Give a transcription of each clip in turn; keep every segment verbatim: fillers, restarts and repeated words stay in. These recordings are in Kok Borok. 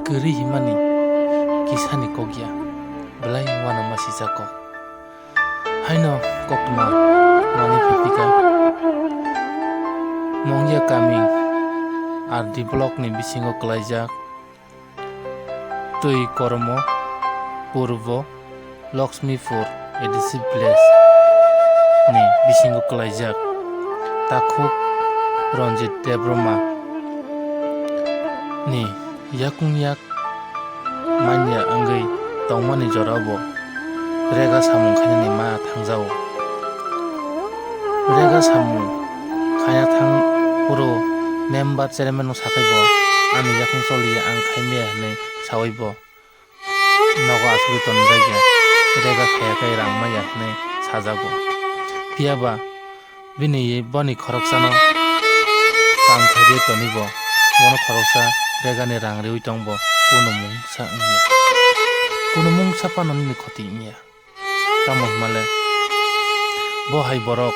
kwrwi himani kisani kok ya, belai uanama sijak kok. Haino koktwma manwi phaiphika. Mongya kami R D block ni bisingo kwlaijak Twi Kormo, Purbo Lakshmipur A D C village ni bisingo kwlaijak takhuk Ranjit Debbarma ni yakung yak manya wngwi tongmani jorao bo rega samung khainani ma thangjao. Rega samung khaina thang phuru member chairman no sakhai bo ani yakung choliya ang khaimaya hinwi sawi bo nogo asugwi tonjakya, rega khaya khe rang maya hinwi sajago. Phiya ba bini boni khoroksano kam khairwi tonibo, bono khoroksa regani rang riwi tongbo, kunu mungsa wngya. Kunu mungsa phano nini khoti wngya. Tamo hwnmale bo hai borok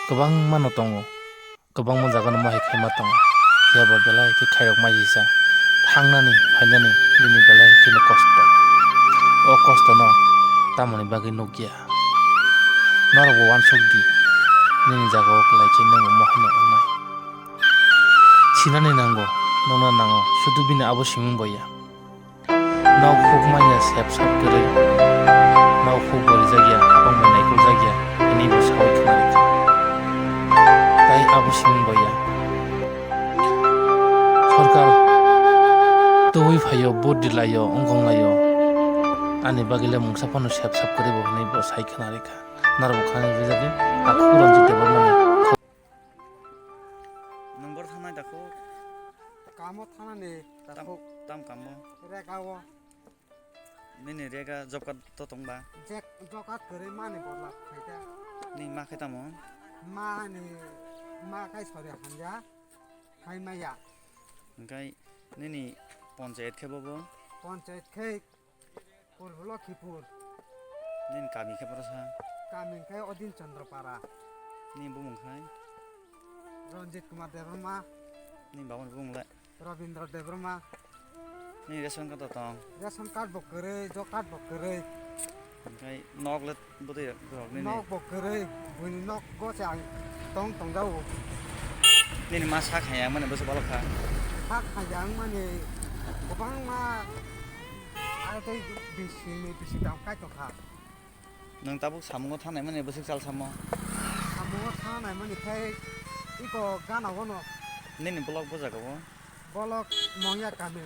kwbangmano tongo. Kwbangma jagano ma hai khaima tongo, phiya ba belai khe khairok mai sisa. Thangnani, phainani bini belai kheno kosto. O kostono tamoni bagwi nukya? Norokbo uansuk di, nini jagao kwlai khe nwngbo ma haino wngnai. Sinani nango, nokna nango, sudu bini abo simung boya. Nok huk manya sep sap kwrwi, nok huk borijakya, habang bai naikoljakya, hinwi bo sawi khna rikha. Tai abo simung boya. Sorkar tubui phaio, vote rilaio, wngkong laio, ani bagwi le mungsa phano sep sap kwrwi bo hinwi bo sai khna rikha. Norok bo khana rijadi, takhuk Ranjit Debbarmani. Nwng boro thangnai takhuk? Kamo thangnani takhuk. Tam kamo? Rega o. Nini rega job card to tongba? Jek job card kwrwi mani borla khaita. Ni ma khe tamo? Mani ma khai sori hanja. Khai maya. Hingkai nini panchayat khe bobo? Panchayat khe Purbo Lokhipur. Nini kami khe boro sa? Kami khe Odin Chandra Para. Nini bumung khai? Ranjit Kumar Debbarma. Nini babani bumung le? Rabindra Debbarma. Nini ration card to tong? Ration card bo kwrwi, job card bo kwrwi. Hingkai nok le Bwtwi rok, rok nini? Nok bo kwrwi, buini nok go se ang tong tongjago. Nini ma sak haya mani bwswk balok kha? Sak haya wngmani kwbangma, aro tei bisi ni bisi dam kai tong kha. Nwng tabuk samungo thangnai mani bwswk chal samo? Samungo thangnai mani khai iko gana gono. Nini block bo jaga o? Bolok Mongya kami.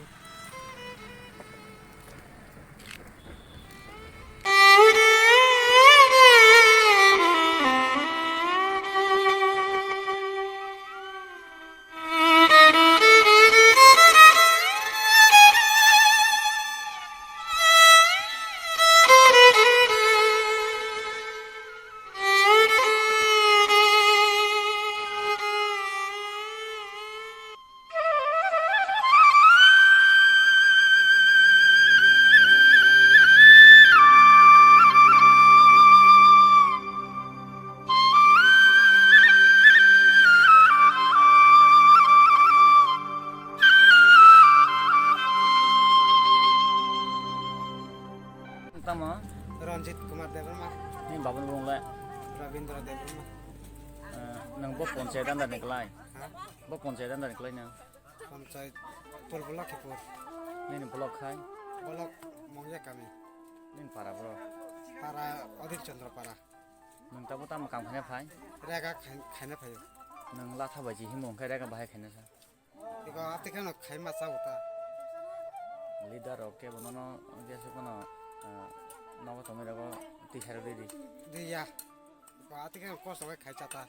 Tamo? Ranjit Kumar Debbarma. Ni babani bung le? Rabindra Debbarma. Eh, nang bo panchayat under ni klai? Ha? Bo panchayat under ni klai nang? Panchayat Purbo Lakhipur. Nini block khai? Block Mongya kami. Nini para bro? Para Odil Chandra para. Nang tamo tamo kam khaina phai? Rega khai-, khaina phaio. Nang latha bai ji himo khai rega bahai khaina sa? Iko ati kheno khaima cha uta. Leader rok kebo nono jese kono, ah, nogo tongwi rogo tisaro ridi. Diya. Iko ati kheno kosto khai khai chata.